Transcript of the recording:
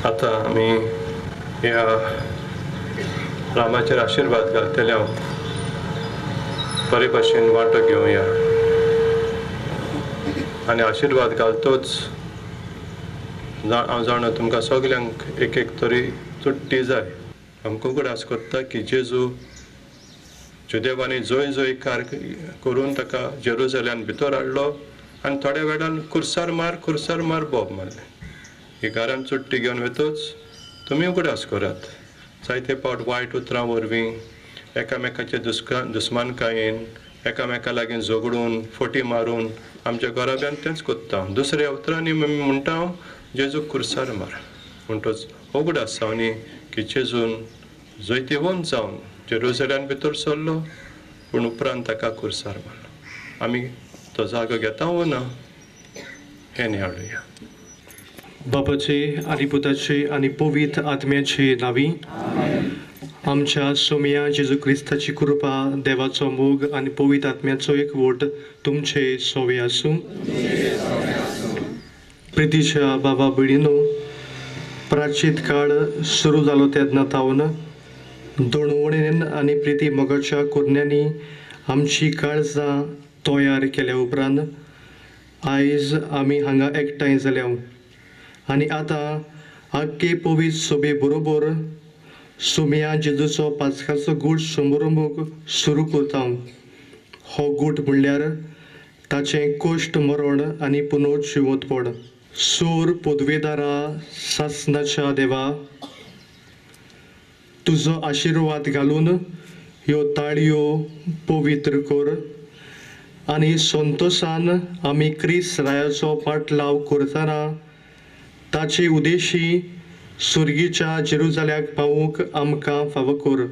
आतां आमी ह्या रामाचेर आशिर्वाद घालतले हांव बरे भाशेन वांटो घेवया आनी आशिर्वाद घालतोच हांव जाणा तुमकां सगल्यांक एक एक तरी चुट्टी जाय. आमकां उगडास करता की जेजू जुदेवांनी जंय जंय कार करून ताका जेरुजल्यान भितर हाडलो आनी थोड्या वेळान खुर्सार मार खुर्सार मार बोब मारलें. ही घरान चुट्टी घेवन वतूच तुमी उगडास करात जायते फावट वायट उतरां वरवीं एकामेकाचे दुस्मानकायेन एकामेका लागीं झगडून फटी मारून आमच्या घराब्यान तेंच कोत्ता. दुसऱ्या उतरांनी म्हणटा हांव जेजू खुर्सार मार. म्हणटच उगडास जावनी की जेजून जैतिवंत जावन जेरुजल्यान भितर सरलो पूण उपरांत ताका खुर्सार मारलो. आमी तो जागो घेता वो ना हें नियाळुया. बापाचे आनी पुताचे आनी पवित्र आत्म्याचे नांवी आमच्या सोमया जेजू क्रिस्ताची कृपा, देवाचो मोग आनी पवित्र आत्म्याचो एकवट तुमचे सोवे आसूं. प्रितीच्या बाबा भयणीनो, प्राचीत काळ सुरू जालो तेन्ना तावन दोणवणेन आनी प्रिती मोगाच्या कुरण्यांनी आमची काळजां तयार केल्या उपरांत आयज आमी हांगा एकठांय जाल्या आनी आतां आख्खे पवित्र सोबे बरोबर सोमया जेजूचो पास्काचो गूट समारंभ सुरू करता. हो गूट म्हणल्यार ताचें कोश्ट मरण आनी पुनर्जिवंतपण. सोर पदवेदारा सासनाच्या देवा, तुजो आशिर्वाद घालून ह्यो ताळयो पवित्र कर आनी संतोशान आमी क्रिस्त रायाचो पाटलाव करतना ताचे उदेशी सुर्गीच्या जेरुजाल्याक पावूंक आमकां फावो कर.